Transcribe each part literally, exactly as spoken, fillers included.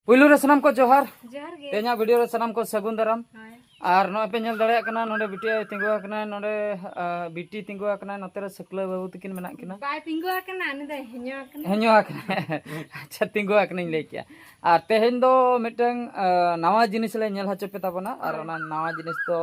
ᱯᱩᱭᱞᱩ ᱨᱮ ᱥᱟᱱᱟᱢ ᱠᱚ ᱡᱚᱦᱟᱨ᱾ ᱡᱚᱦᱟᱨ ᱜᱮ᱾ ᱛᱮᱦᱮᱧᱟᱜ ᱵᱷᱤᱰᱤᱭᱳ ᱨᱮ ᱥᱟᱱᱟᱢ ᱠᱚ ᱥᱟᱹᱜᱩᱱ ᱫᱟᱨᱟᱢ᱾ ᱦᱳᱭ᱾ ᱟᱨ ᱱᱚᱜᱼᱚᱭ ᱯᱮ ᱧᱮᱞ ᱫᱟᱲᱮᱭᱟᱜ ᱠᱟᱱᱟ, ᱱᱚᱰᱮ ᱵᱤᱴᱤ ᱟᱭᱳ ᱛᱤᱸᱜᱩ ᱟᱠᱟᱱᱟᱭ, ᱱᱚᱰᱮ ᱟᱸ, ᱵᱤᱴᱤ ᱛᱤᱸᱜᱩ ᱟᱠᱟᱱᱟᱭ, ᱱᱚᱛᱮ ᱨᱮ ᱥᱟᱹᱠᱞᱟᱹ ᱵᱟᱹᱵᱩ ᱛᱟᱹᱠᱤᱱ ᱢᱮᱱᱟᱜ ᱠᱤᱱᱟ᱾ ᱵᱟᱭ ᱛᱤᱸᱜᱩ ᱟᱠᱟᱱᱟ, ᱩᱱᱤ ᱫᱚᱭ ᱦᱮᱧᱚ ᱟᱠᱟᱱᱟ᱾ ᱦᱮᱧᱚ ᱟᱠᱟᱱᱟᱭ᱾ ᱟᱪᱪᱷᱟ, ᱛᱤᱸᱜᱩ ᱟᱠᱟᱱᱟᱧ ᱞᱟᱹᱭ ᱠᱮᱜᱼᱟ᱾ ᱟᱨ ᱛᱮᱦᱮᱧ ᱫᱚ ᱢᱤᱫᱴᱟᱝ ᱟᱸ, ᱱᱟᱣᱟ ᱡᱤᱱᱤᱥ ᱞᱮ ᱧᱮᱞ ᱦᱚᱪᱚ ᱯᱮ ᱛᱟᱵᱚᱱᱟ᱾ ᱟᱨ ᱦᱳᱭ᱾ ᱚᱱᱟ ᱱᱟᱣᱟ ᱡᱤᱱᱤᱥ ᱫᱚ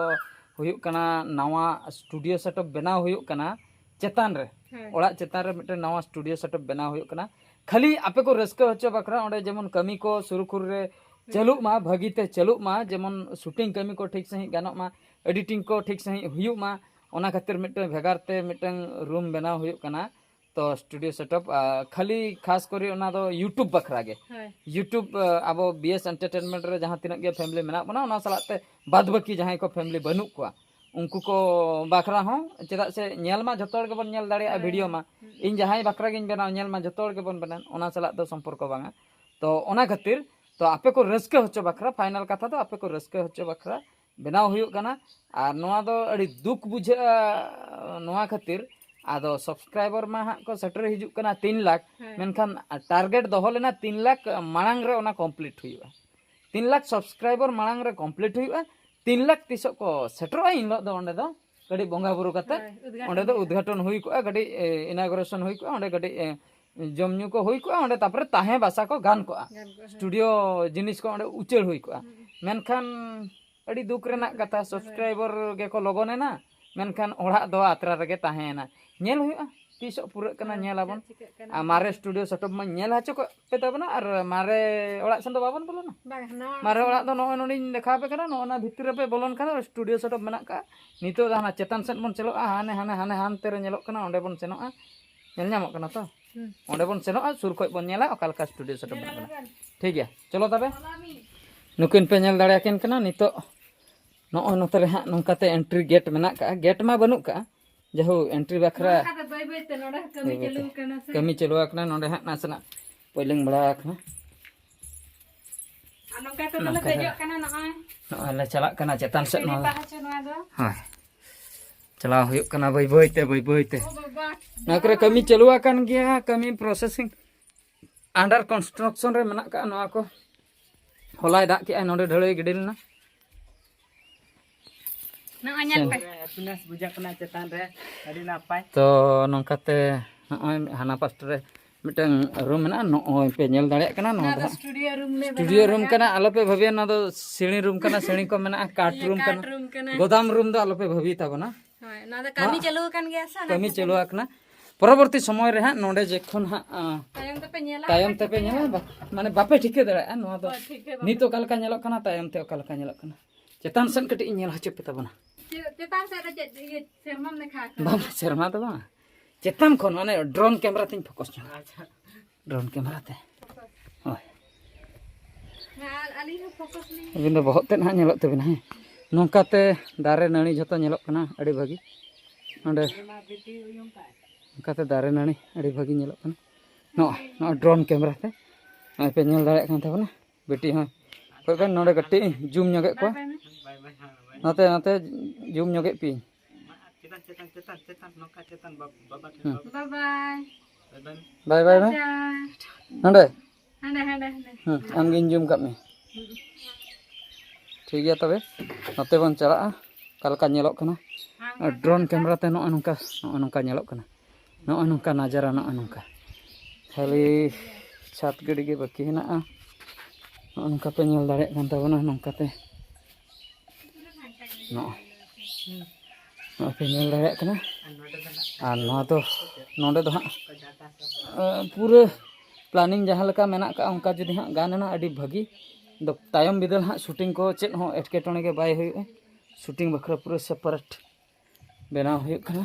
ᱦᱩᱭᱩᱜ ᱠᱟᱱᱟ, ᱱᱟᱣᱟ ᱥᱴᱩᱰᱤᱭᱳ ᱥᱮᱴᱟᱯ ᱵᱮᱱᱟᱣ ᱦᱩᱭᱩᱜ ᱠᱟᱱᱟ ᱪᱮᱛᱟᱱ ᱨᱮ, ᱦᱳᱭ᱾ ᱚᱲᱟᱜ ᱪᱮᱛᱟᱱ ᱨᱮ ᱢᱤᱫᱴᱟᱝ ᱱᱟᱣᱟ ᱥᱴᱩᱰᱤᱭᱳ ᱥᱮᱴᱟᱯ ᱵᱮᱱᱟᱣ ᱦᱩᱭᱩᱜ ᱠᱟᱱᱟ᱾ ᱠᱷᱟᱹᱞᱤ ᱟᱯᱮ ᱠᱚ ᱨᱟᱹᱥᱠᱟᱹ ᱦᱚᱪᱚ ᱵᱟᱠᱷᱨᱟ, ᱚᱸᱰᱮ ᱡᱮᱢᱚᱱ ᱠᱟᱹᱢᱤ ᱠᱚ ᱥᱩᱨᱩᱠᱷᱩᱨ ᱨᱮ ᱪᱟᱹᱞᱩᱜ ᱢᱟ, ᱵᱷᱟᱹᱜᱤ ᱛᱮ ᱪᱟᱹᱞᱩᱜ ᱢᱟ, ᱡᱮᱢᱚᱱ ᱥᱩᱴᱤᱝ ᱠᱟᱹᱢᱤ ᱠᱚ ᱴᱷᱤᱠ ᱥᱟᱺᱦᱤᱡ ᱜᱟᱱᱚᱜ ᱢᱟ, ᱮᱰᱤᱴᱤᱝ ᱠᱚ ᱴᱷᱤᱠ ᱥᱟᱺᱦᱤᱡ ᱦᱩᱭᱩᱜ ᱢᱟ, ᱚᱱᱟ ᱠᱷᱟᱹᱛᱤᱨ ᱢᱤᱫᱴᱟᱝ ᱵᱷᱮᱜᱟᱨ ᱛᱮ ᱢᱤᱫᱴᱟᱝ ᱨᱩᱢ ᱵᱮᱱᱟᱣ ᱦᱩᱭᱩᱜ ᱠᱟᱱᱟ᱾ ᱛᱚ ᱥᱴᱩᱰᱤᱭᱳ ᱥᱮᱴᱟᱯ ᱠᱷᱟᱹᱞᱤ ᱠᱷᱟᱥ ᱠᱚᱨᱮ ᱚᱱᱟ ᱫᱚ ᱭᱩᱴᱩᱵᱽ ᱵᱟᱠᱷᱨᱟ ᱜᱮ᱾ ᱦᱳᱭ᱾ ᱭᱩᱴᱩᱵᱽ ᱟᱵᱚ ᱵᱤ ᱮᱥ ᱮᱱᱴᱟᱨᱴᱮᱱᱢᱮᱱᱴ ᱨᱮ ᱡᱟᱦᱟᱸ ᱛᱤᱱᱟᱹᱜ ᱜᱮ ᱯᱷᱮᱢᱤᱞᱤ ᱢᱮᱱᱟᱜ ᱵᱚᱱᱟ, ᱚᱱᱟ ᱥᱟᱞᱟᱜ ᱛᱮ ᱵᱟᱫ ᱵᱟᱹᱠᱤ ᱡᱟᱦᱟᱸᱭ ᱠᱚ ᱯᱷᱮᱢᱤᱞᱤ ᱵᱟᱹᱱᱩᱜ ᱠᱚᱣᱟ, ᱩᱱᱠᱩ ᱠᱚ ᱵᱟᱠᱷᱨᱟ ᱦᱚᱸ, ᱪᱮᱫᱟᱜ ᱥᱮ ᱧᱮᱞ ᱢᱟ ᱡᱷᱚᱛᱚ ᱦᱚᱲ ᱜᱮᱵᱚᱱ ᱧᱮᱞ ᱫᱟᱲᱮᱭᱟᱜᱼᱟ ᱦᱳᱭ, ᱵᱷᱤᱰᱤᱭᱳ ᱦᱳᱭ᱾ ᱢᱟ᱾ ᱤᱧ ᱡᱟᱦᱟᱸᱭ ᱵᱟᱠᱷᱨᱟ ᱜᱤᱧ ᱵᱮᱱᱟᱣ, ᱧᱮᱞ ᱢᱟ ᱡᱷᱚᱛᱚ ᱦᱚᱲ ᱜᱮᱵᱚᱱ ᱵᱮᱱᱟᱣ, ᱚᱱᱟ ᱥᱟᱞᱟᱜ ᱫᱚ ᱥᱚᱢᱯᱚᱨᱠᱚ ᱵᱟᱝᱟ᱾ ᱛᱚ ᱚᱱᱟ ᱠᱷᱟᱹᱛᱤᱨ, ᱛᱚ ᱟᱯᱮ ᱠᱚ ᱨᱟᱹᱥᱠᱟᱹ ᱦᱚᱪᱚ ᱵᱟᱠᱷᱨᱟ, ᱯᱷᱟᱭᱱᱟᱞ ᱠᱟᱛᱷᱟ ᱫᱚ ᱟᱯᱮ ᱠᱚ ᱨᱟᱹᱥᱠᱟᱹ ᱦᱚᱪᱚ ᱵᱟᱠᱷᱨᱟ ᱵᱮᱱᱟᱣ ᱦᱩᱭᱩᱜ ᱠᱟᱱᱟ᱾ ᱟᱨ ᱱᱚᱣᱟ ᱫᱚ ᱟᱹᱰᱤ ᱫᱩᱠ ᱵᱩᱡᱷᱟᱹᱜᱼᱟ ᱱᱚᱣᱟ ᱠᱷᱟᱹᱛᱤᱨ᱾ ᱟᱫᱚ ᱥᱟᱵᱥᱠᱨᱟᱭᱵᱟᱨ ᱢᱟ ᱦᱟᱸᱜ ᱠᱚ ᱥᱮᱴᱮᱨ ᱦᱤᱡᱩᱜ ᱠᱟᱱᱟ ᱛᱤᱱ ᱞᱟᱠᱷ, ᱦᱮᱸ᱾ ᱢᱮᱱᱠᱷᱟᱱ ᱴᱟᱨᱜᱮᱴ ᱫᱚᱦᱚ ᱞᱮᱱᱟ ᱛᱤᱱ ᱞᱟᱠᱷ ᱢᱟᱲᱟᱝ ᱨᱮ ᱚᱱᱟ ᱠᱚᱢᱯᱞᱤᱴ ᱦᱩᱭᱩᱜᱼᱟ᱾ ᱛᱤᱱ ᱞᱟᱠᱷ ᱥᱟᱵᱥᱠᱨᱟᱭᱵᱟᱨ ᱢᱟᱲᱟᱝ ᱨᱮ ᱠᱚᱢᱯᱞᱤᱴ ᱦᱩᱭᱩᱜᱼᱟ᱾ ᱛᱤᱱ ᱞᱟᱠᱷ ᱛᱤᱥᱚᱜ ᱠᱚ ᱥᱮᱴᱮᱨᱚᱜᱼᱟ, ᱤᱱ ᱦᱤᱞᱳᱜ ᱫᱚ ᱚᱸᱰᱮ ᱫᱚ ᱠᱟᱹᱴᱤᱡ ᱵᱚᱸᱜᱟ ᱵᱩᱨᱩ ᱠᱟᱛᱮ ᱦᱳᱭ, ᱩᱫᱽᱜᱷᱟᱴᱚᱱ ᱚᱸᱰᱮ ᱫᱚ ᱦᱩᱭᱩᱜᱼᱟ᱾ ᱩᱫᱽᱜᱷᱟᱴᱚᱱ ᱦᱩᱭ ᱠᱚᱜᱼᱟ, ᱠᱟᱹᱴᱤᱡ ᱤᱱᱟᱜᱩᱨᱮᱥᱚᱱ ᱦᱩᱭ ᱠᱚᱜᱼᱟ, ᱚᱸᱰᱮ ᱠᱟᱹᱴᱤᱡ ᱮ, ᱡᱚᱢ ᱧᱩ ᱠᱚ ᱦᱩᱭ ᱠᱚᱜᱼᱟ, ᱚᱸᱰᱮ ᱛᱟᱨᱯᱚᱨᱮ ᱛᱟᱦᱮᱸ ᱵᱟᱥᱟ ᱠᱚ ᱜᱟᱱ ᱠᱚᱜᱼᱟ᱾ ᱜᱟᱱ ᱠᱚᱜᱼᱟ, ᱦᱮᱸ᱾ ᱥᱴᱩᱰᱤᱭᱳ ᱡᱤᱱᱤᱥ ᱠᱚ ᱚᱸᱰᱮ ᱩᱪᱟᱹᱲ ᱦᱩᱭ ᱠᱚᱜᱼᱟ᱾ ᱢᱮᱱᱠᱷᱟᱱ ᱟᱹᱰᱤ ᱫᱩᱠ ᱨᱮᱱᱟᱜ ᱠᱟᱛᱷᱟ, ᱥᱟᱵᱥᱠᱨᱟᱭᱵᱟᱨ ᱜᱮᱠᱚ ᱞᱚᱜᱚᱱ ᱮᱱᱟ, ᱢᱮᱱᱠᱷᱟᱱ ᱚᱲᱟᱜ ᱫᱚ ᱟᱛᱨᱟ ᱨᱮᱜᱮ ᱛᱟᱦᱮᱸᱭᱮᱱᱟ᱾ ᱧᱮᱞ ᱦᱩᱭᱩᱜᱼᱟ ᱛᱤᱥᱚᱜ ᱯᱩᱨᱟᱹᱜ ᱠᱟᱱᱟ, ᱦᱳᱭ, ᱧᱮᱞ ᱟᱵᱚᱱ᱾ ᱪᱮᱫ ᱪᱤᱠᱟᱹᱜ ᱠᱟᱱᱟ᱾ ᱟᱨ ᱢᱟᱨᱮ ᱥᱴᱩᱰᱤᱭᱳ ᱥᱮᱴᱟᱯ ᱢᱟᱧ ᱧᱮᱞ ᱦᱚᱪᱚ ᱠᱚ ᱯᱮ ᱛᱟᱵᱚᱱᱟ, ᱟᱨ ᱢᱟᱨᱮ ᱚᱲᱟᱜ ᱥᱮᱱ ᱫᱚ ᱵᱟᱵᱚᱱ ᱵᱚᱞᱚᱱᱟ᱾ ᱵᱟᱝ, ᱱᱟᱣᱟ ᱢᱟᱨᱮ ᱥᱮᱱ ᱚᱲᱟᱜ ᱫᱚ ᱱᱚᱜᱼᱚᱭ ᱱᱚᱰᱮᱧ ᱫᱮᱠᱷᱟᱣ ᱟᱯᱮ ᱠᱟᱱᱟ, ᱱᱚᱜᱼᱚ ᱱᱟ ᱵᱷᱤᱛᱤᱨ ᱨᱮᱯᱮ ᱵᱚᱞᱚᱱ ᱠᱷᱟᱱ ᱥᱴᱩᱰᱤᱭᱳ ᱥᱮᱴᱟᱯ ᱢᱮᱱᱟᱜ ᱠᱟᱜᱼᱟ᱾ ᱱᱤᱛᱚᱜ ᱫᱚ ᱦᱟᱱᱟ ᱪᱮᱛᱟᱱ ᱥᱮᱫ ᱵᱚᱱ ᱪᱟᱞᱟᱜᱼᱟ, ᱦᱟᱱᱮ ᱦᱟᱱᱮ ᱦᱟᱱᱮ ᱦᱟᱱᱛᱮ ᱨᱮ ᱧᱮᱞᱚᱜ ᱠᱟᱱᱟ, ᱚᱸᱰᱮ ᱵᱚᱱ ᱥᱮᱱᱚᱜᱼᱟ᱾ ᱧᱮᱞ ᱧᱟᱢᱚᱜ ᱠᱟᱱᱟ ᱛᱚ? ᱦᱩᱸ᱾ ᱚᱸᱰᱮ ᱵᱚᱱ ᱥᱮᱱᱚᱜᱼᱟ, ᱥᱩᱨ ᱠᱷᱚᱡ ᱵᱚᱱ ᱧᱮᱞᱟ ᱚᱠᱟ ᱞᱮᱠᱟ ᱥᱴᱩᱰᱤᱭᱳ ᱥᱮᱴᱟᱯ ᱢᱮᱱᱟᱜ ᱠᱟᱱᱟ᱾ ᱴᱷᱤᱠ ᱜᱮᱭᱟ, ᱪᱚᱞᱚ ᱛᱚᱵᱮ᱾ ᱱᱩᱠᱤᱱ ᱯᱮ ᱧᱮᱞ ᱫᱟᱲᱮᱭᱟᱠᱤᱱ ᱠᱟᱱᱟ ᱱᱤᱛᱚᱜ᱾ ᱱᱚᱜᱼᱚᱭ ᱱᱚᱛᱮ ᱨᱮ ᱦᱟᱸᱜ ᱱᱚᱝᱠᱟᱛᱮ ᱮᱱᱴᱨᱤ ᱜᱮᱴ ᱢᱮᱱᱟᱜ ᱠᱟᱜᱼᱟ᱾ ᱜᱮᱴ ᱢᱟ ᱵᱟᱹᱱᱩᱜ ᱠᱟᱜᱼᱟ, ᱡᱟᱦᱳ ᱮᱱᱴᱨᱤ ᱵᱟᱠᱷᱨᱟ᱾ ᱱᱚᱝᱠᱟ ᱫᱚ ᱵᱟᱹᱭ ᱵᱟᱹᱭ ᱛᱮ ᱱᱚᱰᱮ ᱦᱚᱸ ᱠᱟᱹᱢᱤ ᱵᱟᱹᱭ ᱵᱟᱹᱭ ᱛᱮ ᱪᱟᱹᱞᱩ ᱠᱟᱱᱟ ᱥᱮ᱾ ᱠᱟᱹᱢᱤ ᱪᱟᱹᱞᱩ ᱟᱠᱟᱱᱟ᱾ ᱱᱚᱰᱮ ᱦᱟᱸᱜ ᱱᱟᱥᱮᱱᱟᱜ ᱯᱳᱭᱞᱳᱧ ᱵᱟᱲᱟ ᱟᱠᱟᱱᱟ᱾ ᱟᱨ ᱱᱚᱝᱠᱟ ᱛᱮᱫᱚ ᱞᱮ ᱱᱚᱝᱠᱟ ᱫᱮᱡᱚᱜ ᱠᱟᱱᱟ ᱱᱚᱜᱼᱚᱭ᱾ ᱱᱚᱜᱼᱚᱭ ᱞᱮ ᱪᱟᱞᱟᱜ ᱠᱟᱱᱟ ᱪᱮᱛᱟᱱ ᱥᱮᱫ᱾ ᱥᱤᱲᱤ ᱱᱚᱣᱟ ᱯᱟᱦᱟᱪᱚ ᱱᱚᱣᱟ ᱫᱚ᱾ ᱦᱳᱭ, ᱪᱟᱞᱟᱣ ᱦᱩᱭᱩᱜ ᱠᱟᱱᱟ ᱵᱟᱹᱭ ᱵᱟᱹᱭ ᱛᱮ, ᱵᱟᱹᱭ ᱵᱟᱹᱭ ᱛᱮ᱾ ᱳ ᱵᱟᱵᱟ᱾ ᱱᱚᱣᱟ ᱠᱚᱨᱮ ᱠᱟᱹᱢᱤ ᱪᱟᱹᱞᱩ ᱟᱠᱟᱱ ᱜᱮᱭᱟ, ᱠᱟᱹᱢᱤ ᱯᱨᱚᱥᱮᱥᱤᱝ, ᱟᱱᱰᱟᱨ ᱠᱚᱱᱥᱴᱨᱟᱠᱥᱚᱱ ᱨᱮ ᱢᱮᱱᱟᱜ ᱠᱟᱜᱼᱟ ᱱᱚᱣᱟ ᱠᱚ᱾ ᱦᱚᱞᱟᱭ ᱫᱟᱜ ᱠᱮᱜᱼᱟᱭ, ᱱᱚᱰᱮ ᱰᱷᱟᱹᱲᱟᱹᱭ ᱜᱤᱰᱤ ᱞᱮᱱᱟ᱾ ᱱᱚᱜᱼᱚᱭ ᱧᱮᱞ ᱯᱮ᱾ ᱛᱚ ᱱᱚᱝᱠᱟᱛᱮ ᱱᱚᱜᱼᱚᱭ ᱦᱟᱱᱟ ᱯᱟᱥᱴᱟ ᱨᱮ ᱢᱤᱫᱴᱟᱝ ᱨᱩᱢ ᱢᱮᱱᱟᱜᱼᱟ᱾ ᱱᱚᱜᱼᱚᱭ ᱯᱮ ᱧᱮᱞ ᱫᱟᱲᱮᱭᱟᱜ ᱠᱟᱱᱟ, ᱱᱚᱣᱟ ᱫᱚ ᱦᱟᱸᱜ ᱥᱴᱩᱰᱤᱭᱳ ᱨᱩᱢ ᱞᱮ ᱥᱴᱩᱰᱤᱭᱳ ᱨᱩᱢ ᱠᱟᱱᱟ᱾ ᱟᱞᱚᱯᱮ ᱵᱷᱟᱹᱵᱤᱭᱟ ᱱᱚᱣᱟ ᱫᱚ ᱥᱤᱬᱤ ᱨᱩᱢ ᱠᱟᱱᱟ, ᱥᱤᱬᱤ ᱠᱚ ᱢᱮᱱᱟᱜᱼᱟ, ᱠᱟᱴ ᱨᱩᱢ ᱠᱟᱱᱟ᱾ ᱜᱚᱫᱟᱢ ᱨᱩᱢ ᱫᱚ ᱟᱞᱚᱯᱮ ᱵᱷᱟᱹᱵᱤ ᱛᱟᱵᱚᱱᱟ᱾ ᱦᱳᱭ, ᱱᱚᱣᱟ ᱫᱚ ᱠᱟᱹᱢᱤ ᱪᱟᱹᱞᱩ ᱟᱠᱟᱱ ᱜᱮᱭᱟ ᱥᱮ, ᱚᱱᱟ ᱠᱟᱹᱢᱤ ᱠᱷᱟᱹᱛᱤᱨ ᱪᱟᱹᱞᱩ ᱟᱠᱟᱱᱟ᱾ ᱯᱚᱨᱚᱵᱚᱨᱛᱤ ᱥᱚᱢᱚᱭ ᱨᱮ ᱦᱟᱸᱜ ᱱᱚᱰᱮ ᱡᱚᱠᱷᱚᱱ ᱦᱟᱸᱜ, ᱟᱸ, ᱛᱟᱭᱚᱢ ᱛᱮᱯᱮ ᱧᱮᱞᱟ, ᱛᱟᱭᱚᱢ ᱵᱟᱯᱮ ᱛᱮᱯᱮ ᱴᱷᱤᱠᱟᱹ ᱧᱮᱞᱟ, ᱫᱟᱲᱮᱭᱟᱜᱼᱟ᱾ ᱵᱟ-, ᱢᱟᱱᱮ ᱵᱟᱯᱮ ᱴᱷᱤᱠᱟᱹ ᱫᱟᱲᱮᱭᱟᱜᱼᱟ ᱱᱚᱣᱟ ᱫᱚ᱾ ᱦᱳᱭ, ᱴᱷᱤᱠ ᱜᱮ ᱵᱟᱝ᱾ ᱱᱤᱛ ᱚᱠᱟ ᱞᱮᱠᱟ ᱧᱮᱞᱚᱜ ᱠᱟᱱᱟ, ᱛᱟᱭᱚᱢ ᱛᱮ ᱚᱠᱟ ᱞᱮᱠᱟ ᱧᱮᱞᱚᱜ ᱠᱟᱱᱟ᱾ ᱪᱮᱛᱟᱱ ᱥᱮᱫ ᱠᱟᱹᱴᱤᱡ ᱤᱧ ᱧᱮᱞ ᱦᱚᱪᱚ ᱯᱮ ᱛᱟᱵᱚᱱᱟ᱾ ᱪᱮ-, ᱪᱮᱛᱟᱱ ᱥᱮᱫ ᱨᱮ ᱪᱮᱫ ᱤᱭᱟᱹ ᱥᱮᱨᱢᱟᱢ ᱫᱮᱠᱷᱟᱣ ᱠᱟᱱᱟ? ᱵᱟᱝ, ᱥᱮᱨᱢᱟ ᱫᱚ ᱵᱟᱝ, ᱪᱮᱛᱟᱱ ᱠᱷᱚᱱ ᱢᱟᱱᱮ ᱰᱨᱳᱱ ᱠᱮᱢᱮᱨᱟ ᱛᱤᱧ ᱯᱷᱳᱠᱟᱥ ᱧᱚᱜᱟ᱾ ᱟᱪᱪᱷᱟ᱾ ᱰᱨᱳᱱ ᱠᱮᱢᱮᱨᱟ ᱛᱮ᱾ ᱦᱳᱭ᱾ ᱦᱮᱸ, ᱟᱨ ᱟᱹᱞᱤᱧ ᱦᱚᱸ ᱯᱷᱳᱠᱟᱥ ᱞᱤᱧ ᱟᱹᱵᱤᱱ ᱫᱚ ᱵᱚᱦᱚᱜ ᱛᱮᱫ ᱦᱟᱸᱜ ᱧᱮᱞᱚᱜ ᱛᱟᱹᱵᱤᱱᱟ, ᱦᱮᱸ᱾ ᱱᱚᱝᱠᱟᱛᱮ ᱫᱟᱨᱮ ᱱᱟᱹᱲᱤ ᱡᱷᱚᱛᱚ ᱧᱮᱞᱚᱜ ᱠᱟᱱᱟ ᱟᱹᱰᱤ ᱵᱷᱟᱹᱜᱤ᱾ ᱱᱚᱸᱰᱮ ᱱᱚᱝᱠᱟᱛᱮ ᱫᱟᱨᱮ ᱱᱟᱹᱲᱤ ᱟᱹᱰᱤ ᱵᱷᱟᱹᱜᱤ ᱧᱮᱞᱚᱜ ᱠᱟᱱᱟ᱾ ᱱᱚᱜᱼᱚᱭ, ᱱᱚᱜᱼᱚᱭ ᱰᱨᱳᱱ ᱠᱮᱢᱮᱨᱟ ᱛᱮ ᱱᱚᱜᱼᱚᱭ ᱯᱮ ᱧᱮᱞ ᱫᱟᱲᱮᱭᱟᱜ ᱠᱟᱱ ᱛᱟᱵᱚᱱᱟ᱾ ᱵᱤᱴᱤ ᱦᱚᱸ ᱠᱚᱭᱚᱜ ᱵᱮᱱ, ᱱᱚᱰᱮ ᱠᱟᱹᱴᱤᱡ ᱤᱧ ᱡᱩᱢ ᱧᱚᱜᱮᱫ ᱠᱚᱣᱟ᱾ ᱱᱚᱛᱮ, ᱱᱚᱛᱮ ᱡᱩᱢ ᱧᱚᱜᱮᱫ ᱯᱮᱭᱟᱹᱧ᱾ ᱪᱮᱛᱟᱱ, ᱪᱮᱛᱟᱱ, ᱪᱮᱛᱟᱱ, ᱪᱮᱛᱟᱱ, ᱱᱚᱝᱠᱟ ᱪᱮᱛᱟᱱ, ᱵᱟᱵᱟ ᱴᱷᱮᱱ, ᱦᱩᱸ᱾ ᱵᱟᱵᱟ ᱴᱷᱮᱱ᱾ ᱵᱟᱭ ᱵᱟᱭ᱾ ᱵᱟᱭ ᱵᱟᱭ ᱢᱮ᱾ ᱵᱟᱭ ᱵᱟᱭ ᱢᱮ᱾ ᱟᱪᱪᱷᱟ᱾ ᱱᱚᱰᱮ? ᱦᱟᱸᱰᱮ, ᱦᱟᱸᱰᱮ, ᱦᱟᱸᱰᱮ᱾ ᱦᱩᱸ, ᱟᱢᱜᱤᱧ ᱡᱩᱢ ᱠᱟᱜ ᱢᱮ᱾ ᱦᱩᱸ᱾ ᱴᱷᱤᱠ ᱜᱮᱭᱟ, ᱛᱚᱵᱮ ᱱᱚᱛᱮ ᱵᱚᱱ ᱪᱟᱞᱟᱜᱼᱟ, ᱚᱠᱟ ᱞᱮᱠᱟ ᱧᱮᱞᱚᱜ ᱠᱟᱱᱟ᱾ ᱟᱨ ᱰᱨᱳᱱ ᱠᱮᱢᱮᱨᱟ ᱛᱮ ᱱᱚᱜᱼᱚᱭ ᱱᱚᱝᱠᱟ, ᱱᱚᱜᱼᱚᱭ ᱱᱚᱝᱠᱟ ᱧᱮᱞᱚᱜ ᱠᱟᱱᱟ᱾ ᱱᱚᱜᱼᱚᱭ ᱱᱚᱝᱠᱟ ᱱᱟᱡᱟᱨᱟ, ᱱᱚᱜᱼᱚᱭ ᱱᱚᱝᱠᱟ᱾ ᱠᱷᱟᱹᱞᱤ ᱪᱷᱟᱫᱽ ᱜᱤᱰᱤ ᱜᱮ ᱵᱟᱹᱠᱤ ᱦᱮᱱᱟᱜᱼᱟ᱾ ᱱᱚᱜᱼᱚᱭ ᱱᱚᱝᱠᱟ ᱯᱮ ᱧᱮᱞ ᱫᱟᱲᱮᱭᱟᱜ ᱠᱟᱱ ᱛᱟᱵᱚᱱᱟ, ᱱᱚᱝᱠᱟᱛᱮ᱾ ᱱᱚᱜᱼᱚᱭ᱾ ᱱᱚᱜᱼᱚᱭ ᱯᱮ ᱧᱮᱞ ᱫᱟᱲᱮᱭᱟᱜ ᱠᱟᱱᱟ᱾ ᱟᱨ ᱱᱚᱣᱟ ᱫᱚ, ᱱᱚᱰᱮ ᱫᱚ ᱦᱟᱸᱜ, ᱟᱸ, ᱯᱩᱨᱟᱹ planning ᱡᱟᱦᱟᱸ ᱞᱮᱠᱟ ᱢᱮᱱᱟᱜ ᱟᱠᱟᱫ, ᱚᱱᱠᱟ ᱡᱩᱫᱤ ᱦᱟᱸᱜ ᱜᱟᱱ ᱮᱱᱟ, ᱟᱹᱰᱤ ᱵᱷᱟᱹᱜᱤ᱾ ᱫᱚ ᱛᱟᱭᱚᱢ ᱵᱤᱫᱟᱹᱞ ᱦᱟᱸᱜ shooting ᱠᱚ ᱪᱮᱫ ᱦᱚᱸ ᱮᱴᱠᱮᱴᱚᱬᱮ ᱜᱮ ᱵᱟᱭ ᱦᱩᱭᱩᱜᱼᱟ᱾ Shooting ᱵᱟᱠᱷᱨᱟ ᱯᱩᱨᱟᱹ separate ᱵᱮᱱᱟᱣ ᱦᱩᱭᱩᱜ ᱠᱟᱱᱟ᱾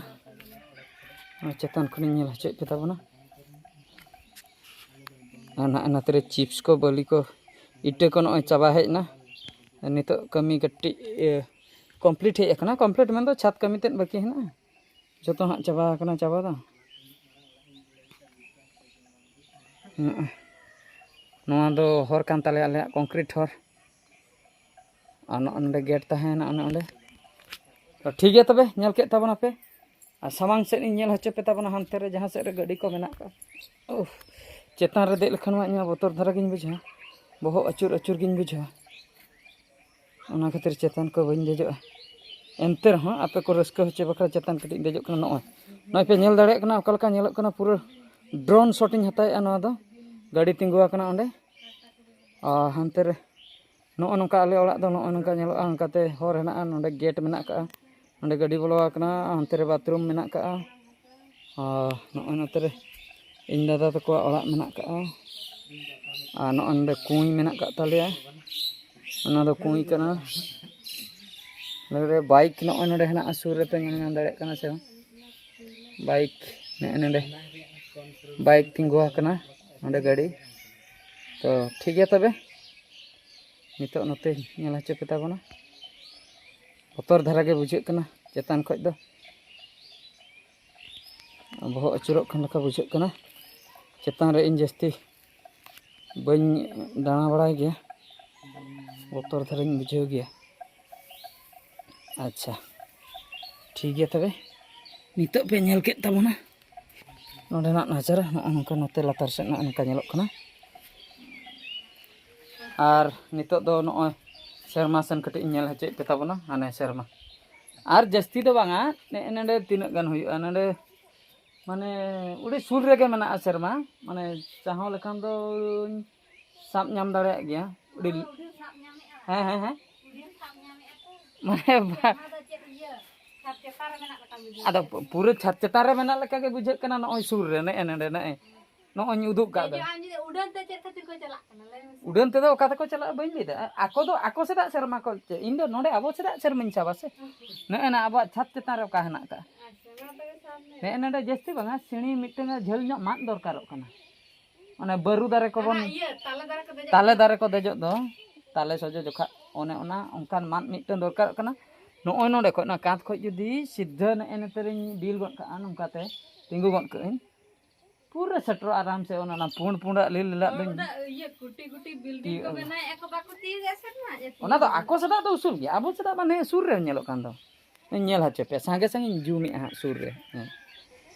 ᱟᱨ ᱪᱮᱛᱟᱱ ᱠᱷᱚᱱᱤᱧ ᱧᱮᱞ ᱦᱚᱪᱚᱭᱮᱫ ᱯᱮ ᱛᱟᱵᱚᱱᱟ᱾ ᱟᱨ ᱱᱟᱜ ᱱᱟᱛᱮ ᱨᱮ chips ᱠᱚ, ᱵᱟᱹᱞᱤ ᱠᱚ, ᱤᱴᱟᱹ ᱠᱚ ᱱᱚᱜᱼᱚᱭ ᱪᱟᱵᱟ ᱦᱮᱡ ᱮᱱᱟ᱾ ᱱᱤᱛᱚᱜ ᱠᱟᱹᱢᱤ ᱠᱟᱹᱴᱤᱡ, ᱤᱭᱟᱹ, complete ᱦᱮᱡ ᱟᱠᱟᱱᱟ᱾ Complete ᱢᱮᱱᱫᱚ ᱪᱷᱟᱫᱽ ᱠᱟᱹᱢᱤ ᱛᱮᱫ ᱵᱟᱹᱠᱤ ᱦᱮᱱᱟᱜᱼᱟ᱾ ᱡᱚᱛᱚ ᱦᱟᱸᱜ ᱪᱟᱵᱟ ᱟᱠᱟᱱᱟ, ᱪᱟᱵᱟ ᱫᱚ᱾ ᱱᱚᱜᱼᱚᱭ᱾ ᱱᱚᱣᱟ ᱫᱚ ᱦᱚᱨ ᱠᱟᱱ ᱛᱟᱞᱮᱭᱟ, ᱟᱞᱮᱭᱟᱜ concrete ᱦᱚᱨ᱾ ᱟᱨ ᱱᱚᱜᱼᱚ ᱱᱚᱰᱮ gate ᱛᱟᱦᱮᱸᱭᱮᱱᱟ, ᱚᱱᱮ ᱚᱸᱰᱮ᱾ ᱛᱚ ᱴᱷᱤᱠ ᱜᱮᱭᱟ, ᱛᱚᱵᱮ ᱧᱮᱞ ᱠᱮᱫ ᱛᱟᱵᱚᱱᱟᱯᱮ᱾ ᱟᱨ ᱥᱟᱢᱟᱝ ᱥᱮᱫ ᱤᱧ ᱧᱮᱞ ᱦᱚᱪᱚ ᱯᱮ ᱛᱟᱵᱚᱱᱟ, ᱦᱟᱱᱛᱮ ᱨᱮ ᱡᱟᱦᱟᱸ ᱥᱮᱫ ᱨᱮ ᱜᱟᱹᱰᱤ ᱠᱚ ᱢᱮᱱᱟᱜ ᱠᱟᱜᱼᱟ᱾ ᱩᱦ, ᱪᱮᱛᱟᱱ ᱨᱮ ᱫᱮᱡ ᱞᱮᱠᱷᱟᱱ ᱢᱟ ᱤᱧ ᱢᱟ ᱵᱚᱛᱚᱨ ᱫᱷᱟᱨᱟ ᱜᱤᱧ ᱵᱩᱡᱷᱟᱹᱣᱟ᱾ ᱵᱚᱦᱚᱜ ᱟᱹᱪᱩᱨ ᱟᱹᱪᱩᱨ ᱜᱤᱧ ᱵᱩᱡᱷᱟᱹᱣᱟ᱾ ᱚᱱᱟ ᱠᱷᱟᱹᱛᱤᱨ ᱪᱮᱛᱟᱱ ᱠᱚ ᱵᱟᱹᱧ ᱫᱮᱡᱚᱜᱼᱟ᱾ ᱮᱱᱛᱮ ᱨᱮᱦᱚᱸ ᱟᱯᱮ ᱠᱚ ᱨᱟᱹᱥᱠᱟᱹ ᱦᱚᱪᱚ ᱵᱟᱠᱷᱨᱟ ᱪᱮᱛᱟᱱ ᱠᱟᱹᱴᱤᱡ ᱤᱧ ᱫᱮᱡᱚᱜ ᱠᱟᱱᱟ᱾ ᱱᱚᱜᱼᱚᱭ, ᱱᱚᱜᱼᱚᱭ ᱯᱮ ᱧᱮᱞ ᱫᱟᱲᱮᱭᱟᱜ ᱠᱟᱱᱟ ᱚᱠᱟ ᱞᱮᱠᱟ ᱧᱮᱞᱚᱜ ᱠᱟᱱᱟ, ᱯᱩᱨᱟᱹ drone shot ᱤᱧ ᱦᱟᱛᱟᱣᱮᱫᱼᱟ ᱱᱚᱣᱟ ᱫᱚ᱾ ᱜᱟᱹᱰᱤ ᱛᱤᱸᱜᱩ ᱟᱠᱟᱱᱟ ᱚᱸᱰᱮ, ᱟᱨ ᱦᱟᱱᱛᱮ ᱨᱮ ᱱᱚᱜᱼᱚ ᱱᱚᱝᱠᱟ ᱟᱞᱮ ᱚᱲᱟᱜ ᱫᱚ ᱱᱚᱜᱼᱚ ᱱᱚᱝᱠᱟ ᱧᱮᱞᱚᱜᱼᱟ᱾ ᱚᱱᱠᱟᱛᱮ ᱦᱚᱨ ᱦᱮᱱᱟᱜᱼᱟ, ᱱᱚᱸᱰᱮ gate ᱢᱮᱱᱟᱜ ᱟᱠᱟᱫᱼᱟ, ᱱᱚᱸᱰᱮ ᱜᱟᱹᱰᱤ ᱵᱚᱞᱚ ᱟᱠᱟᱱᱟ, ᱦᱟᱱᱛᱮ ᱨᱮ bathroom ᱢᱮᱱᱟᱜ ᱟᱠᱟᱫᱼᱟ᱾ ᱟᱨ ᱱᱚᱜᱼᱚᱭ ᱱᱚᱛᱮ ᱨᱮ ᱤᱧ ᱫᱟᱫᱟ ᱛᱟᱠᱚᱣᱟᱜ ᱚᱲᱟᱜ ᱢᱮᱱᱟᱜ ᱟᱠᱟᱫᱼᱟ᱾ ᱟᱨ ᱱᱚᱜᱼᱚᱭ ᱱᱚᱸᱰᱮ ᱠᱩᱸᱧ ᱢᱮᱱᱟᱜ ᱟᱠᱟᱫ ᱛᱟᱞᱮᱭᱟ, ᱚᱱᱟ ᱫᱚ ᱠᱩᱸᱧ ᱠᱟᱱᱟ᱾ ᱱᱚᱸᱰᱮ bike ᱱᱚᱜᱼᱚᱭ ᱱᱚᱸᱰᱮ ᱦᱮᱱᱟᱜᱼᱟ, ᱥᱩᱨ ᱨᱮᱯᱮ ᱧᱮᱞ ᱧᱟᱢ ᱫᱟᱲᱮᱭᱟᱜ ᱠᱟᱱᱟ ᱥᱮ ᱵᱟᱝ? Bike ᱱᱚᱜᱼᱚᱭ ᱱᱚᱸᱰᱮ bike ᱛᱤᱸᱜᱩ ᱟᱠᱟᱱᱟ, ᱱᱚᱸᱰᱮ ᱜᱟᱹᱰᱤ᱾ ᱛᱚ ᱴᱷᱤᱠ ᱜᱮᱭᱟ ᱛᱚᱵᱮ, ᱱᱤᱛᱚᱜ ᱱᱚᱛᱮᱧ ᱧᱮᱞ ᱦᱚᱪᱚ ᱯᱮ ᱛᱟᱵᱚᱱᱟ᱾ ᱵᱚᱛᱚᱨ ᱫᱷᱟᱨᱟ ᱜᱮ ᱵᱩᱡᱷᱟᱹᱜ ᱠᱟᱱᱟ ᱪᱮᱛᱟᱱ ᱠᱷᱚᱡ ᱫᱚ, ᱵᱚᱦᱚᱜ ᱟᱹᱪᱩᱨᱚᱜ ᱠᱟᱱ ᱞᱮᱠᱟ ᱵᱩᱡᱷᱟᱹᱜ ᱠᱟᱱᱟ᱾ ᱪᱮᱛᱟᱱ ᱨᱮ ᱤᱧ ᱡᱟᱹᱥᱛᱤ ᱵᱟᱹᱧ ᱫᱟᱬᱟ ᱵᱟᱲᱟᱭ ᱜᱮᱭᱟ, ᱵᱚᱛᱚᱨ ᱫᱷᱟᱨᱟᱧ ᱵᱩᱡᱷᱟᱹᱣ ᱜᱮᱭᱟ᱾ ᱟᱪᱪᱷᱟ, ᱴᱷᱤᱠ ᱜᱮᱭᱟ ᱛᱚᱵᱮ, ᱱᱤᱛᱚᱜ ᱯᱮ ᱧᱮᱞ ᱠᱮᱫ ᱛᱟᱵᱚᱱᱟ ᱱᱚᱸᱰᱮᱱᱟᱜ ᱱᱟᱡᱟᱨᱟ᱾ ᱱᱚᱜᱼᱚ ᱱᱚᱝᱠᱟ ᱱᱚᱛᱮ ᱞᱟᱛᱟᱨ ᱥᱮᱫ ᱱᱚᱜᱼᱚ ᱱᱚᱝᱠᱟ ᱧᱮᱞᱚᱜ ᱠᱟᱱᱟ᱾ ᱟᱨ ᱱᱤᱛᱚᱜ ᱫᱚ ᱱᱚᱜᱼᱚᱭ ᱥᱮᱨᱢᱟ ᱥᱮᱱ ᱠᱟᱹᱴᱤᱡ ᱤᱧ ᱧᱮᱞ ᱦᱚᱪᱚᱭᱮᱫ ᱯᱮ ᱛᱟᱵᱚᱱᱟ, ᱦᱟᱱᱮ ᱥᱮᱨᱢᱟ᱾ ᱟᱨ ᱡᱟᱹᱥᱛᱤ ᱫᱚ ᱵᱟᱝᱟ, ᱱᱮᱜᱼᱮ ᱱᱚᱸᱰᱮ ᱛᱤᱱᱟᱹᱜ ᱜᱟᱱ ᱦᱩᱭᱩᱜᱼᱟ, ᱱᱚᱸᱰᱮ ᱢᱟᱱᱮ ᱟᱹᱰᱤ ᱥᱩᱨ ᱨᱮᱜᱮ ᱢᱮᱱᱟᱜᱼᱟ ᱥᱮᱨᱢᱟ, ᱢᱟᱱᱮ ᱪᱟᱦᱚ ᱞᱮᱠᱷᱟᱱ ᱫᱚᱧ ᱥᱟᱵ ᱧᱟᱢ ᱫᱟᱲᱮᱭᱟᱜ ᱜᱮᱭᱟ᱾ ᱟᱹᱰᱤ ᱦᱮᱸ, ᱦᱮᱸ, ᱦᱮᱸ᱾ ᱢᱟᱱᱮ ᱵᱟ- ᱟᱫᱚ ᱯᱩᱨᱟᱹ ᱪᱷᱟᱫᱽ ᱪᱮᱛᱟᱱ ᱨᱮ ᱢᱮᱱᱟᱜ ᱞᱮᱠᱟ ᱜᱮ ᱵᱩᱡᱷᱟᱹᱜ ᱠᱟᱱᱟ᱾ ᱱᱚᱜᱼᱚᱭ ᱥᱩᱨ ᱨᱮ ᱱᱮᱜᱼᱮ ᱱᱚᱸᱰᱮ, ᱱᱮᱜᱼᱮ ᱱᱚᱜᱼᱚᱭ ᱤᱧ ᱩᱫᱩᱜ ᱠᱟᱜ ᱫᱚ᱾ ᱩᱰᱟᱹᱱ ᱛᱮᱫᱚ ᱚᱠᱟ ᱛᱮᱠᱚ ᱪᱟᱞᱟᱜ ᱠᱟᱱᱟ, ᱞᱟᱹᱭ ᱢᱮᱥᱮ? ᱩᱰᱟᱹᱱ ᱛᱮᱫᱚ ᱚᱠᱟ ᱛᱮᱠᱚ ᱪᱟᱞᱟᱜᱼᱟ ᱵᱟᱹᱧ ᱞᱟᱹᱭ ᱫᱟ᱾ ᱟᱠᱚ ᱫᱚ ᱟᱠᱚ ᱥᱮᱫᱟᱜ ᱥᱮᱨᱢᱟ ᱠᱚ ᱪᱮ-, ᱤᱧ ᱫᱚ ᱱᱚᱸᱰᱮ ᱟᱵᱚ ᱥᱮᱫᱟᱜ ᱥᱮᱨᱢᱟᱧ ᱥᱟᱵᱟ ᱥᱮ᱾ ᱱᱮᱜᱼᱮ ᱱᱟ ᱟᱵᱚᱣᱟᱜ ᱪᱷᱟᱫᱽ ᱪᱮᱛᱟᱱ ᱨᱮ ᱚᱠᱟ ᱦᱮᱱᱟᱜ ᱠᱟᱜᱼᱟ? ᱟᱪᱪᱷᱟ, ᱱᱚᱣᱟ ᱛᱮᱜᱮ ᱥᱟᱵ ᱢᱮ᱾ ᱱᱮᱜᱼᱮ ᱱᱚᱸᱰᱮ ᱡᱟᱹᱥᱛᱤ ᱵᱟᱝᱟ, ᱥᱤᱬᱤ ᱢᱤᱫᱴᱟᱝ ᱡᱷᱟᱹᱞ ᱧᱚᱜ ᱢᱟᱫ ᱫᱚᱨᱠᱟᱨᱚᱜ ᱠᱟᱱᱟ᱾ ᱚᱱᱮ ᱵᱟᱹᱨᱩ ᱫᱟᱨᱮ ᱠᱚᱵᱚᱱ, ᱚᱱᱟ ᱤᱭᱟᱹ ᱛᱟᱞᱮ ᱫᱟᱨᱮ ᱠᱚ ᱫᱮᱡᱚᱜ ᱛᱟᱞᱮ ᱠᱟᱱᱟ᱾ ᱫᱟᱨᱮ ᱠᱚ ᱫᱮᱡᱚᱜ ᱫᱚ, ᱛᱟᱞᱮ ᱥᱚᱡᱚ ᱡᱚᱠᱷᱟᱜ, ᱚᱱᱮ ᱚᱱᱟ ᱚᱱᱠᱟᱱ ᱢᱟᱫ ᱢᱤᱫᱴᱟᱝ ᱫᱚᱨᱠᱟᱨᱚᱜ ᱠᱟᱱᱟ᱾ ᱱᱚᱜᱼᱚᱭ ᱱᱚᱸᱰᱮ ᱠᱷᱚᱡ, ᱱᱚᱣᱟ ᱠᱟᱸᱛ ᱠᱷᱚᱡ ᱡᱩᱫᱤ ᱥᱤᱫᱷᱟᱹ ᱱᱮᱜᱼᱮ ᱱᱚᱛᱮ ᱨᱤᱧ ᱵᱤᱞ ᱜᱚᱫ ᱠᱟᱜᱼᱟ, ᱱᱚᱝᱠᱟᱛᱮ ᱛᱤᱸᱜᱩ ᱜᱚᱫ ᱠᱟᱜ ᱟᱹᱧ, ᱯᱩᱨᱟᱹ ᱥᱮᱴᱮᱨᱚᱜᱼᱟ ᱟᱨᱟᱢ ᱥᱮ᱾ ᱚᱱᱟ, ᱚᱱᱟ ᱯᱩᱸᱰ ᱯᱩᱸᱰᱟᱜ ᱞᱤᱞ ᱞᱤᱞᱟᱜ ᱫᱚᱧ ᱚᱱᱟ ᱤᱭᱟᱹ ᱠᱩᱴᱤ ᱠᱩᱴᱤ building ᱠᱚ ᱛᱤᱭᱳᱜ ᱟᱹᱜᱩ᱾ ᱵᱮᱱᱟᱣᱮᱫᱼᱟ ᱠᱚ, ᱵᱟᱠᱚ ᱛᱤᱭᱳᱜᱟ ᱥᱮᱨᱢᱟ? ᱚᱱᱟ ᱫᱚ ᱟᱠᱚ ᱥᱮᱫᱟᱜ ᱫᱚ ᱩᱥᱩᱞ ᱜᱮᱭᱟ, ᱟᱵᱚ ᱥᱮᱫᱟᱜ ᱢᱟᱱᱮ ᱥᱩᱨ ᱨᱮ ᱧᱮᱞᱚᱜ ᱠᱟᱱ ᱫᱚ᱾ ᱧᱮᱞ ᱦᱚᱪᱚ ᱯᱮ, ᱥᱟᱸᱜᱮ ᱥᱟᱸᱜᱮᱧ ᱡᱩᱢᱮᱫᱼᱟ ᱦᱟᱸᱜ ᱥᱩᱨ ᱨᱮ᱾ ᱦᱮᱸ᱾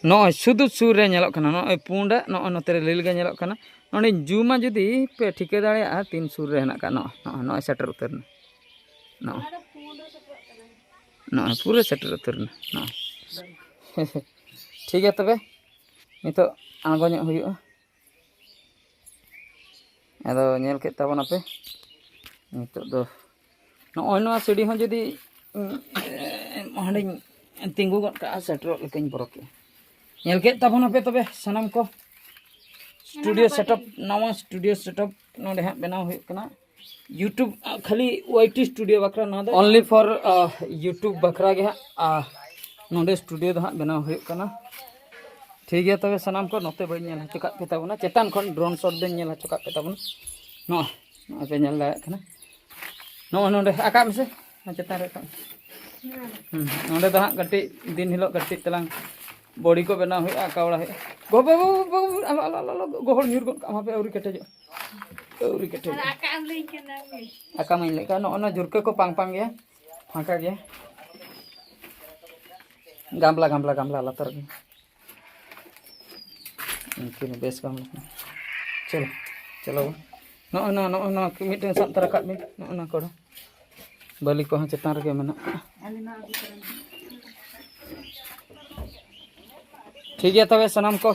ᱱᱚᱜᱼᱚᱭ ᱥᱩᱫᱩ ᱥᱩᱨ ᱨᱮ ᱧᱮᱞᱚᱜ ᱠᱟᱱᱟ, ᱱᱚᱜᱼᱚᱭ ᱯᱩᱸᱰᱟᱜ, ᱱᱚᱜᱼᱚᱭ ᱱᱚᱛᱮ ᱨᱮ ᱞᱤᱞ ᱜᱮ ᱧᱮᱞᱚᱜ ᱠᱟᱱᱟ᱾ ᱱᱚᱰᱮᱧ ᱡᱩᱢᱟ ᱡᱩᱫᱤ ᱯᱮ ᱴᱷᱤᱠᱟᱹ ᱫᱟᱲᱮᱭᱟᱜᱼᱟ, ᱛᱤᱱ ᱥᱩᱨ ᱨᱮ ᱦᱮᱱᱟᱜ ᱠᱟᱜ᱾ ᱱᱚᱜᱼᱚᱭ, ᱱᱚᱜᱼᱚᱭ ᱥᱮᱴᱮᱨ ᱩᱛᱟᱹᱨ ᱮᱱᱟ᱾ ᱱᱚᱜᱼᱚᱭ, ᱱᱚᱜᱼᱚᱭ ᱯᱩᱨᱟᱹ ᱥᱮᱴᱮᱨ ᱩᱛᱟᱹᱨ ᱮᱱᱟ᱾ ᱱᱚᱜᱼᱚᱭ᱾ ᱴᱷᱤᱠ ᱜᱮᱭᱟ ᱛᱚᱵᱮ, ᱱᱤᱛᱚᱜ ᱟᱬᱜᱚ ᱧᱚᱜ ᱦᱩᱭᱩᱜᱼᱟ᱾ ᱟᱫᱚ ᱧᱮᱞ ᱠᱮᱫ ᱛᱟᱵᱚᱱᱟᱯᱮ ᱱᱤᱛᱚᱜ ᱫᱚ᱾ ᱱᱚᱜᱼᱚᱭ ᱱᱚᱣᱟ ᱥᱤᱲᱤ ᱦᱚᱸ ᱡᱩᱫᱤ, ᱩᱸ, ᱦᱟᱸᱰᱮᱧ ᱛᱤᱸᱜᱩ ᱜᱚᱫ ᱠᱟᱜᱼᱟ, ᱥᱮᱴᱮᱨᱚᱜ ᱞᱮᱠᱟᱧ ᱵᱚᱨᱚᱠᱮᱜᱼᱟ᱾ ᱧᱮᱞ ᱠᱮᱫ ᱛᱟᱵᱚᱱᱟᱯᱮ ᱛᱚᱵᱮ ᱥᱟᱱᱟᱢ ᱠᱚ, ᱥᱴᱩᱰᱤᱭᱳ ᱥᱮᱴᱟᱯ, ᱱᱟᱣᱟ ᱥᱴᱩᱰᱤᱭᱳ ᱥᱮᱴᱟᱯ ᱱᱚᱰᱮ ᱦᱟᱸᱜ ᱵᱮᱱᱟᱣ ᱦᱩᱭᱩᱜ ᱠᱟᱱᱟ᱾ YouTube, ᱟ, ᱠᱷᱟᱹᱞᱤ ᱳᱣᱟᱭ ᱴᱤ ᱥᱴᱩᱰᱤᱭᱳ ᱵᱟᱠᱷᱨᱟ ᱱᱚᱣᱟ ᱫᱚ᱾ Only for, ᱟ, YouTube ᱵᱟᱠᱷᱨᱟ ᱜᱮ ᱦᱟᱸᱜ, ᱟ, ᱱᱚᱰᱮ ᱥᱴᱩᱰᱤᱭᱳ ᱫᱚ ᱦᱟᱸᱜ ᱵᱮᱱᱟᱣ ᱦᱩᱭᱩᱜ ᱠᱟᱱᱟ᱾ ᱴᱷᱤᱠ ᱜᱮᱭᱟ ᱛᱚᱵᱮ ᱥᱟᱱᱟᱢ ᱠᱚ, ᱱᱚᱛᱮ ᱵᱟᱹᱧ ᱧᱮᱞ ᱦᱚᱪᱚ ᱠᱟᱜ ᱯᱮ ᱛᱟᱵᱚᱱᱟ, ᱪᱮᱛᱟᱱ ᱠᱷᱚᱱ ᱰᱨᱳᱱ ᱥᱚᱴ ᱫᱚᱧ ᱧᱮᱞ ᱦᱚᱪᱚ ᱠᱟᱜ ᱯᱮ ᱛᱟᱵᱚᱱᱟ᱾ ᱱᱚᱜᱼᱚᱭ, ᱱᱚᱜᱼᱚᱭ ᱯᱮ ᱧᱮᱞ ᱫᱟᱲᱮᱭᱟᱜ ᱠᱟᱱᱟ, ᱱᱚᱜᱼᱚᱭ ᱱᱚᱰᱮ ᱟᱠᱟᱜ ᱢᱮᱥᱮ, ᱱᱚᱣᱟ ᱪᱮᱛᱟᱱ ᱨᱮ ᱟᱠᱟᱜ ᱢᱮ᱾ ᱦᱩᱸ, ᱱᱚᱰᱮ ᱫᱚ ᱦᱟᱸᱜ ᱠᱟᱹᱴᱤᱡ ᱫᱤᱱ ᱦᱤᱞᱳᱜ ᱠᱟᱹᱴᱤᱡ ᱛᱟᱞᱟᱝ ᱵᱚᱰᱤ ᱠᱚ ᱵᱮᱱᱟᱣ ᱦᱩᱭᱩᱜᱼᱟ, ᱟᱸᱠᱟᱣ ᱵᱟᱲᱟ ᱦᱩᱭᱩᱜᱼᱟ᱾ ᱜᱚ ᱵᱟᱵᱟ, ᱵᱟᱵᱟ, ᱟᱞᱚ, ᱟᱞᱚ, ᱟᱞᱚ, ᱜᱚᱦᱚᱲ ᱧᱩᱨ ᱜᱚᱫ ᱠᱟᱜ ᱢᱟ ᱯᱮ, ᱟᱹᱣᱨᱤ ᱠᱮᱴᱮᱡᱚᱜ, ᱟᱹᱣᱨᱤ ᱠᱮᱴᱮᱡᱚᱜ᱾ ᱟᱨ ᱟᱠᱟ ᱮᱢ ᱞᱟᱹᱭ ᱠᱟᱱᱟ? ᱟᱠᱟ ᱢᱟᱧ ᱞᱟᱹᱭ ᱠᱟᱱ, ᱱᱚᱜᱼᱚ ᱱᱚᱣᱟ ᱡᱷᱩᱨᱠᱟᱹ ᱠᱚ ᱯᱟᱝ ᱯᱟᱝ ᱜᱮᱭᱟ, ᱯᱷᱟᱸᱠᱟ ᱜᱮᱭᱟ᱾ ᱜᱟᱢᱞᱟ, ᱜᱟᱢᱞᱟ, ᱜᱟᱢᱞᱟ ᱞᱟᱛᱟᱨ ᱜᱮ᱾ ᱩᱱᱠᱤᱱ ᱵᱮᱥ ᱜᱟᱢᱞᱟ ᱠᱟᱱᱟ᱾ ᱪᱚᱞᱚ, ᱪᱚᱞᱚ ᱵᱚᱱ᱾ ᱱᱚᱜᱼᱚᱭ ᱱᱚᱣᱟ, ᱱᱚᱜᱼᱚᱭ ᱱᱚᱣᱟ ᱢᱤᱫᱴᱮᱱ ᱥᱟᱵ ᱛᱟᱨᱟ ᱠᱟᱜ ᱵᱤᱱ, ᱱᱚᱜᱼᱚᱭ ᱱᱚᱣᱟ ᱠᱚᱲᱟ᱾ ᱵᱟᱹᱞᱤ ᱠᱚᱦᱚᱸ ᱪᱮᱛᱟᱱ ᱨᱮᱜᱮ ᱢᱮᱱᱟᱜᱼᱟ᱾ ᱴᱷᱤᱠ ᱜᱮᱭᱟ ᱛᱚᱵᱮ ᱥᱟᱱᱟᱢ ᱠᱚ᱾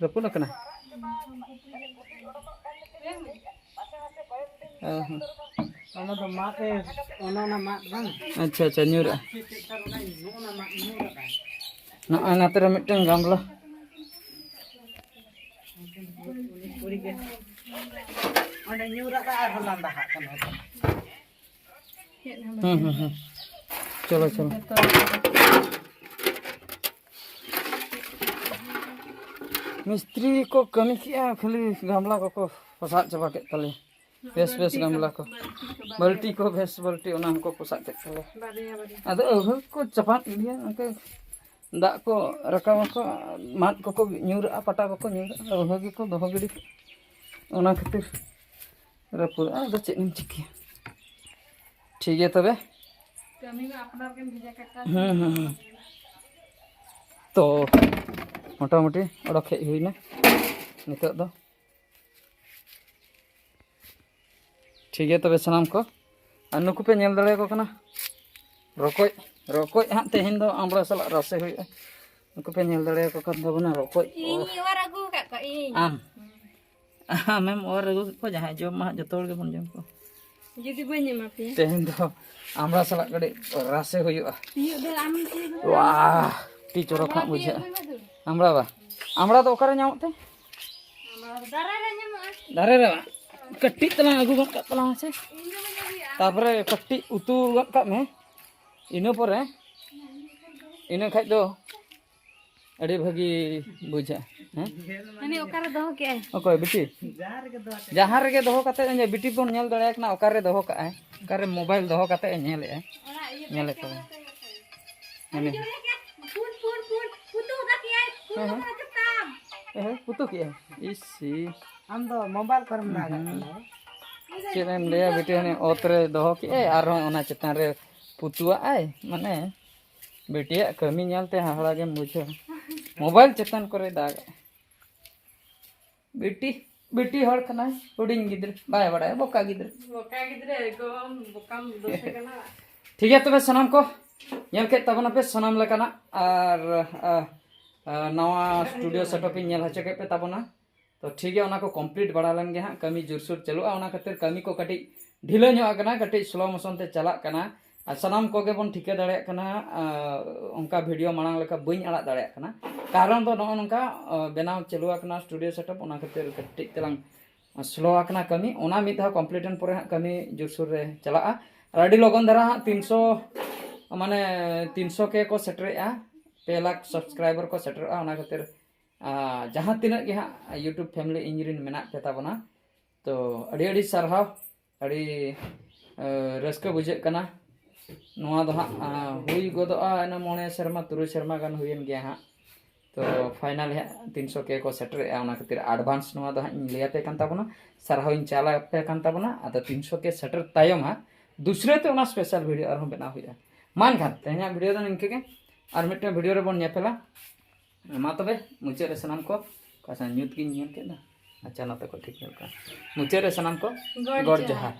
ᱨᱟᱹᱯᱩᱫ ᱟᱠᱟᱱᱟ᱾ ᱚ ᱦᱚᱸ᱾ ᱚᱱᱟ ᱫᱚ ᱢᱟᱫ ᱮ, ᱚᱱᱟ, ᱚᱱᱟ ᱢᱟᱫ ᱵᱟᱝ? ᱟᱪᱪᱷᱟ, ᱟᱪᱪᱷᱟ, ᱧᱩᱨᱟ᱾ ᱪᱮᱫ, ᱪᱮᱫ ᱠᱟᱨᱚᱱ ᱚᱱᱟ ᱢᱟᱫ ᱧᱩᱨ ᱟᱠᱟᱱ? ᱱᱚᱜᱼᱚᱭ ᱱᱚᱛᱮ ᱨᱮ ᱢᱤᱫᱴᱮᱱ ᱜᱟᱢᱞᱟ᱾ ᱩᱱᱤ ᱠᱩᱲᱤ ᱜᱮ᱾ ᱚᱸᱰᱮ ᱧᱩᱨ ᱟᱠᱟᱱ ᱟᱨᱦᱚᱸ ᱞᱟᱸᱫᱟ ᱦᱟᱜ ᱠᱟᱱᱟ᱾ ᱦᱩᱸ, ᱦᱩᱸ, ᱦᱩᱸ᱾ ᱪᱚᱞᱚ, ᱪᱚᱞᱚ᱾ ᱢᱤᱥᱛᱨᱤ ᱠᱚ ᱠᱟᱹᱢᱤ ᱠᱮᱜᱼᱟ, ᱠᱷᱟᱹᱞᱤ ᱜᱟᱢᱞᱟ ᱠᱚᱠᱚ ᱯᱚᱥᱟᱜ ᱪᱟᱵᱟ ᱠᱮᱫ ᱛᱟᱞᱮᱭᱟ᱾ ᱵᱮᱥ, ᱵᱮᱥ ᱜᱟᱢᱞᱟ ᱠᱚ᱾ ᱵᱟᱹᱞᱛᱤ ᱠᱚ, ᱵᱮᱥ ᱵᱟᱹᱞᱛᱤ, ᱚᱱᱟ ᱦᱚᱸᱠᱚ ᱯᱚᱥᱟᱜ ᱠᱮᱫ ᱛᱟᱞᱮᱭᱟ᱾ ᱟᱫᱚ ᱟᱹᱣᱦᱟᱹ ᱠᱚ ᱪᱟᱯᱟᱫ ᱜᱤᱰᱤᱭᱟ, ᱚᱱᱠᱟ ᱫᱟᱜ ᱠᱚ ᱨᱟᱠᱟᱵᱟᱠᱚ, ᱢᱟᱫ ᱠᱚᱠᱚ ᱧᱩᱨᱟᱜᱼᱟ, ᱯᱟᱴᱟ ᱠᱚᱠᱚ ᱧᱩᱨᱟᱜᱼᱟ, ᱟᱹᱣᱦᱟᱹ ᱜᱮᱠᱚ ᱫᱚᱦᱚ ᱜᱤᱰᱤ ᱠᱟᱜᱼᱟ᱾ ᱚᱱᱟ ᱠᱷᱟᱹᱛᱤᱨ ᱨᱟᱹᱯᱩᱫᱚᱜᱼᱟ, ᱟᱫᱚ ᱪᱮᱫ ᱮᱢ ᱪᱤᱠᱟᱹᱭᱟ? ᱴᱷᱤᱠ ᱜᱮᱭᱟ ᱛᱚᱵᱮ᱾ ᱠᱟᱹᱢᱤ ᱢᱟ ᱟᱯᱱᱟᱨ ᱜᱮᱢ ᱵᱷᱮᱡᱟ ᱠᱟᱜ ᱠᱟᱱ᱾ ᱦᱩᱸ, ᱦᱩᱸ, ᱦᱩᱸ᱾ ᱛᱚ, ᱢᱚᱴᱟᱢᱩᱴᱤ ᱚᱰᱚᱠ ᱦᱮᱡ ᱦᱩᱭᱱᱟ ᱱᱤᱛᱚᱜ ᱫᱚ᱾ ᱴᱷᱤᱠ ᱜᱮᱭᱟ ᱛᱚᱵᱮ ᱥᱟᱱᱟᱢ ᱠᱚ, ᱟᱨ ᱱᱩᱠᱩ ᱯᱮ ᱧᱮᱞ ᱫᱟᱲᱮᱭᱟᱠᱚ ᱠᱟᱱᱟ ᱨᱚᱠᱚᱡ᱾ ᱨᱚᱠᱚᱡ ᱦᱟᱸᱜ ᱛᱮᱦᱮᱧ ᱫᱚ ᱟᱢᱲᱟ ᱥᱟᱞᱟᱜ ᱨᱟᱥᱮ ᱦᱩᱭᱩᱜᱼᱟ᱾ ᱱᱩᱠᱩ ᱯᱮ ᱧᱮᱞ ᱫᱟᱲᱮᱭᱟᱠᱚ ᱠᱟᱱ ᱛᱟᱵᱚᱱᱟ ᱨᱚᱠᱚᱡ᱾ ᱤᱧ ᱚᱨ ᱟᱹᱜᱩ ᱟᱠᱟᱫ ᱠᱚᱣᱟ ᱤᱧ᱾ ᱟᱢ? ᱟᱢᱮᱢ ᱚᱨ ᱟᱹᱜᱩ ᱠᱮᱫ ᱠᱚᱣᱟ? ᱡᱟᱦᱟᱸᱭ ᱡᱚᱢ ᱢᱟ ᱦᱟᱸᱜ ᱡᱚᱛᱚ ᱦᱚᱲ ᱜᱮᱵᱚᱱ ᱡᱚᱢ ᱠᱚᱣᱟ᱾ ᱡᱩᱫᱤ ᱵᱟᱹᱧ ᱮᱢᱟ ᱯᱮᱭᱟ᱾ ᱛᱮᱦᱮᱧ ᱫᱚ ᱟᱢᱲᱟ ᱥᱟᱞᱟᱜ ᱠᱟᱹᱴᱤᱡ ᱨᱟᱥᱮ ᱦᱩᱭᱩᱜᱼᱟ᱾ ᱤᱧᱟᱹᱜ ᱫᱚ ᱟᱢ ᱪᱮᱫ ᱦᱚᱸ ᱵᱟᱝ᱾ ᱣᱟᱦ, ᱟᱹᱰᱤ ᱪᱚᱨᱚᱠ ᱦᱟᱸᱜ ᱵᱩᱡᱷᱟᱹᱜᱼᱟ᱾ ᱟᱢᱲᱟ ᱵᱟ? ᱟᱢᱲᱟ ᱫᱚ ᱚᱠᱟᱨᱮ ᱧᱟᱢᱚᱜ ᱛᱮ? ᱟᱢᱲᱟ ᱫᱚ ᱫᱟᱨᱮ ᱨᱮ ᱧᱟᱢᱚᱜᱼᱟ᱾ ᱫᱟᱨᱮ ᱨᱮ ᱵᱟᱝ? ᱠᱟᱹᱴᱤᱡ ᱛᱟᱞᱟᱝ ᱟᱹᱜᱩ ᱜᱚᱫ ᱠᱟᱜ ᱛᱟᱞᱟᱝ ᱢᱮᱥᱮ᱾ ᱤᱧ ᱫᱚ ᱵᱟᱹᱧ ᱟᱹᱜᱩᱭᱟ᱾ ᱛᱟᱨᱯᱚᱨᱮ ᱠᱟᱹᱴᱤᱡ ᱩᱛᱩ ᱜᱚᱫ ᱠᱟᱜ ᱢᱮ᱾ ᱤᱱᱟᱹ ᱯᱚᱨᱮ, ᱤᱱᱟᱹ ᱠᱷᱟᱡ ᱫᱚ ᱟᱹᱰᱤ ᱵᱷᱟᱹᱜᱤ ᱵᱩᱡᱷᱟᱹᱜᱼᱟ᱾ ᱦᱮᱸ? ᱦᱟᱹᱱᱤ ᱚᱠᱟᱨᱮ ᱫᱚᱦᱚ ᱠᱮᱜᱼᱟᱭ? ᱚᱠᱚᱭ ᱵᱤᱴᱤ? ᱡᱟᱦᱟᱸ ᱨᱮᱜᱮ ᱫᱚᱦᱚ ᱠᱟᱛᱮ, ᱵᱤᱴᱤ ᱵᱚᱱ ᱧᱮᱞ ᱫᱟᱲᱮᱭᱟᱭ ᱠᱟᱱᱟ ᱚᱠᱟᱨᱮ ᱫᱚᱦᱚ ᱠᱟᱜᱼᱟᱭ, ᱚᱠᱟᱨᱮ ᱢᱳᱵᱟᱭᱤᱞ ᱫᱚᱦᱚ ᱠᱟᱛᱮ ᱮ ᱧᱮᱞᱮᱜᱼᱟ᱾ ᱧᱮᱞᱮᱫ ᱛᱟᱵᱚᱱᱟ᱾ ᱦᱟᱹᱱᱤ᱾ ᱯᱩᱱ, ᱯᱩᱱ, ᱯᱩᱱ, ᱯᱩᱛᱩ ᱫᱟᱠᱤ ᱟᱭ, ᱯᱩᱛᱩ ᱦᱮᱸ, ᱦᱮᱸ᱾ ᱫᱟᱠᱤ ᱛᱟᱢ᱾ ᱮ, ᱯᱩᱛᱩ ᱠᱮᱜᱼᱟᱭ᱾ ᱤᱥᱤ᱾ ᱟᱢ ᱫᱚ ᱢᱳᱵᱟᱭᱤᱞ ᱠᱚᱨᱮᱢ ᱨᱟᱜ ᱮᱫ ᱦᱩᱸ᱾ ᱠᱟᱱᱟ᱾ ᱪᱮᱫ ᱮᱢ ᱞᱟᱹᱭᱟ ᱵᱤᱴᱤ, ᱦᱟᱹᱱᱤ ᱚᱛ ᱨᱮ ᱫᱚᱦᱚ ᱠᱮᱜᱼᱟᱭ, ᱟᱨᱦᱚᱸ ᱚᱱᱟ ᱪᱮᱛᱟᱱ ᱨᱮ ᱯᱩᱛᱩᱣᱟᱜ ᱟᱭ, ᱢᱟᱱᱮ ᱵᱤᱴᱤᱭᱟᱜ ᱠᱟᱹᱢᱤ ᱧᱮᱞᱛᱮ ᱦᱟᱦᱟᱲᱟ ᱜᱮᱢ ᱵᱩᱡᱷᱟᱹᱣᱟ᱾ ᱢᱳᱵᱟᱭᱤᱞ ᱪᱮᱛᱟᱱ ᱠᱚᱨᱮ ᱫᱟᱜ᱾ ᱵᱤᱴᱤ, ᱵᱤᱴᱤ ᱦᱚᱲ ᱠᱟᱱᱟᱭ, ᱦᱩᱰᱤᱧ ᱜᱤᱫᱽᱨᱟᱹ, ᱵᱟᱭ ᱵᱟᱲᱟᱭᱟ, ᱵᱚᱠᱟ ᱜᱤᱫᱽᱨᱟᱹ᱾ ᱵᱚᱠᱟ ᱜᱤᱫᱽᱨᱟᱹ, ᱮᱠᱫᱚᱢ ᱵᱚᱠᱟᱢ ᱫᱚᱥᱮ ᱠᱟᱱᱟ᱾ ᱴᱷᱤᱠ ᱜᱮᱭᱟ ᱛᱚᱵᱮ ᱥᱟᱱᱟᱢ ᱠᱚ, ᱧᱮᱞ ᱠᱮᱫ ᱛᱟᱵᱚᱱᱟᱯᱮ ᱥᱟᱱᱟᱢ ᱞᱮᱠᱟᱱᱟᱜ, ᱟᱨ, ᱟ, ᱟ, ᱱᱟᱣᱟ ᱥᱴᱩᱰᱤᱭᱳ ᱥᱮᱴᱟᱯ ᱤᱧ ᱧᱮᱞ ᱦᱚᱪᱚ ᱠᱮᱫ ᱯᱮ ᱛᱟᱵᱚᱱᱟ᱾ ᱛᱚ ᱴᱷᱤᱠ ᱜᱮᱭᱟ, ᱚᱱᱟ ᱠᱚ ᱠᱚᱢᱯᱞᱤᱴ ᱵᱟᱲᱟ ᱞᱮᱱ ᱜᱮ ᱦᱟᱸᱜ ᱠᱟᱹᱢᱤ ᱡᱳᱨᱥᱳᱨ ᱪᱟᱹᱞᱩᱜᱼᱟ᱾ ᱚᱱᱟ ᱠᱷᱟᱹᱛᱤᱨ ᱠᱟᱹᱢᱤ ᱠᱚ ᱠᱟᱹᱴᱤᱡ ᱰᱷᱤᱞᱟᱹ ᱧᱚᱜ ᱟᱠᱟᱱᱟ, ᱠᱟᱹᱴᱤᱡ ᱥᱞᱳ ᱢᱳᱥᱚᱱ ᱛᱮ ᱪᱟᱞᱟᱜ ᱠᱟᱱᱟ᱾ ᱟᱨ ᱥᱟᱱᱟᱢ ᱠᱚᱜᱮ ᱵᱚᱱ ᱴᱷᱤᱠᱟᱹ ᱫᱟᱲᱮᱭᱟᱜ ᱠᱟᱱᱟ, ᱟᱸ, ᱚᱱᱠᱟ ᱵᱷᱤᱰᱤᱭᱳ ᱢᱟᱲᱟᱝ ᱞᱮᱠᱟ ᱵᱟᱹᱧ ᱟᱲᱟᱜ ᱫᱟᱲᱮᱭᱟᱜ ᱠᱟᱱᱟ᱾ ᱠᱟᱨᱚᱱ ᱫᱚ ᱱᱚᱜᱼᱚ ᱱᱚᱝᱠᱟ, ᱟᱸ, ᱵᱮᱱᱟᱣ ᱪᱟᱹᱞᱩ ᱟᱠᱟᱱᱟ ᱥᱴᱩᱰᱤᱭᱳ ᱥᱮᱴᱟᱯ, ᱚᱱᱟ ᱠᱷᱟᱹᱛᱤᱨ ᱠᱟᱹᱴᱤᱡ ᱛᱟᱞᱟᱝ ᱥᱞᱳ ᱟᱠᱟᱱᱟ ᱠᱟᱹᱢᱤ᱾ ᱚᱱᱟ ᱢᱤᱫ ᱫᱷᱟᱣ ᱠᱚᱢᱯᱞᱤᱴ ᱮᱱ ᱯᱚᱨᱮ ᱦᱟᱸᱜ ᱠᱟᱹᱢᱤ ᱡᱳᱨᱥᱳᱨ ᱨᱮ ᱪᱟᱞᱟᱜᱼᱟ᱾ ᱟᱨ ᱟᱹᱰᱤ ᱞᱚᱜᱚᱱ ᱫᱷᱟᱨᱟ ᱦᱟᱸᱜ ᱛᱤᱱᱥᱚ, ᱢᱟᱱᱮ ᱛᱤᱱᱥᱚ ᱠᱮ ᱠᱚ ᱥᱮᱴᱮᱨᱮᱜᱼᱟ, ᱯᱮ ᱞᱟᱠᱷ ᱥᱟᱵᱥᱠᱨᱟᱭᱵᱟᱨ ᱠᱚ ᱥᱮᱴᱮᱨᱚᱜᱼᱟ᱾ ᱚᱱᱟ ᱠᱷᱟᱹᱛᱤᱨ, ᱟᱸ, ᱡᱟᱦᱟᱸ ᱛᱤᱱᱟᱹᱜ ᱜᱮ ᱦᱟᱸᱜ YouTube ᱯᱷᱮᱢᱤᱞᱤ ᱤᱧ ᱨᱮᱱ ᱢᱮᱱᱟᱜ ᱯᱮ ᱛᱟᱵᱚᱱᱟ, ᱛᱚ ᱟᱹᱰᱤ ᱟᱹᱰᱤ ᱥᱟᱨᱦᱟᱣ᱾ ᱟᱹᱰᱤ, ᱮ, ᱨᱟᱹᱥᱠᱟᱹ ᱵᱩᱡᱷᱟᱹᱜ ᱠᱟᱱᱟ᱾ ᱱᱚᱣᱟ ᱫᱚ ᱦᱟᱸᱜ, ᱟ, ᱦᱩᱭ ᱜᱚᱫᱚᱜᱼᱟ ᱤᱱᱟᱹ ᱢᱚᱬᱮ ᱥᱮᱨᱢᱟ, ᱛᱩᱨᱩᱭ ᱥᱮᱨᱢᱟ ᱜᱟᱱ ᱦᱩᱭᱮᱱ ᱜᱮᱭᱟ ᱦᱟᱸᱜ᱾ ᱛᱚ ᱯᱷᱟᱭᱱᱟᱞ ᱦᱟᱸᱜ ᱛᱤᱱᱥᱚ ᱠᱮ ᱠᱚ ᱥᱮᱴᱮᱨᱮᱜᱼᱟ, ᱚᱱᱟ ᱠᱷᱟᱹᱛᱤᱨ ᱮᱰᱵᱷᱟᱱᱥ ᱱᱚᱣᱟ ᱫᱚ ᱦᱟᱸᱜ ᱤᱧ ᱞᱟᱹᱭ ᱟᱯᱮ ᱠᱟᱱ ᱛᱟᱵᱚᱱᱟ, ᱥᱟᱨᱦᱟᱣ ᱤᱧ ᱪᱟᱞ ᱟᱯᱮ ᱠᱟᱱ ᱛᱟᱵᱚᱱᱟ᱾ ᱟᱫᱚ ᱛᱤᱱᱥᱚ ᱠᱮ ᱥᱮᱴᱮᱨ ᱛᱟᱭᱚᱢ ᱦᱟᱸᱜ ᱫᱩᱥᱨᱟᱹ ᱛᱮ ᱚᱱᱟ ᱥᱯᱮᱥᱟᱞ ᱵᱷᱤᱰᱤᱭᱳ ᱟᱨᱦᱚᱸ ᱵᱮᱱᱟᱣ ᱦᱩᱭᱩᱜᱼᱟ᱾ ᱢᱟ ᱮᱱᱠᱷᱟᱱ ᱛᱮᱦᱮᱧᱟᱜ ᱵᱷᱤᱰᱤᱭᱳ ᱫᱚ ᱱᱤᱝᱠᱟᱹ ᱜᱮ, ᱟᱨ ᱢᱤᱫᱴᱮᱱ ᱵᱷᱤᱰᱤᱭᱳ ᱨᱮᱵᱚᱱ ᱧᱮᱯᱮᱞᱟ᱾ ᱢᱟ ᱛᱚᱵᱮ, ᱢᱩᱪᱟᱹᱫ ᱨᱮ ᱥᱟᱱᱟᱢ ᱠᱚ, ᱚᱠᱟ ᱥᱮᱫ ᱧᱩᱛ ᱜᱤᱧ ᱧᱮᱞ ᱠᱮᱫ ᱫᱚ᱾ ᱟᱪᱪᱷᱟ, ᱱᱚᱛᱮ ᱠᱷᱚᱱ ᱴᱷᱤᱠ ᱧᱮᱞᱚᱜ ᱠᱟᱱᱟ᱾ ᱢᱩᱪᱟᱹᱫ ᱨᱮ ᱥᱟᱱᱟᱢ ᱠᱚ ᱜᱚᱰ ᱜᱚᱰ ᱡᱚᱦᱟᱨ᱾ ᱡᱚᱦᱟᱨ᱾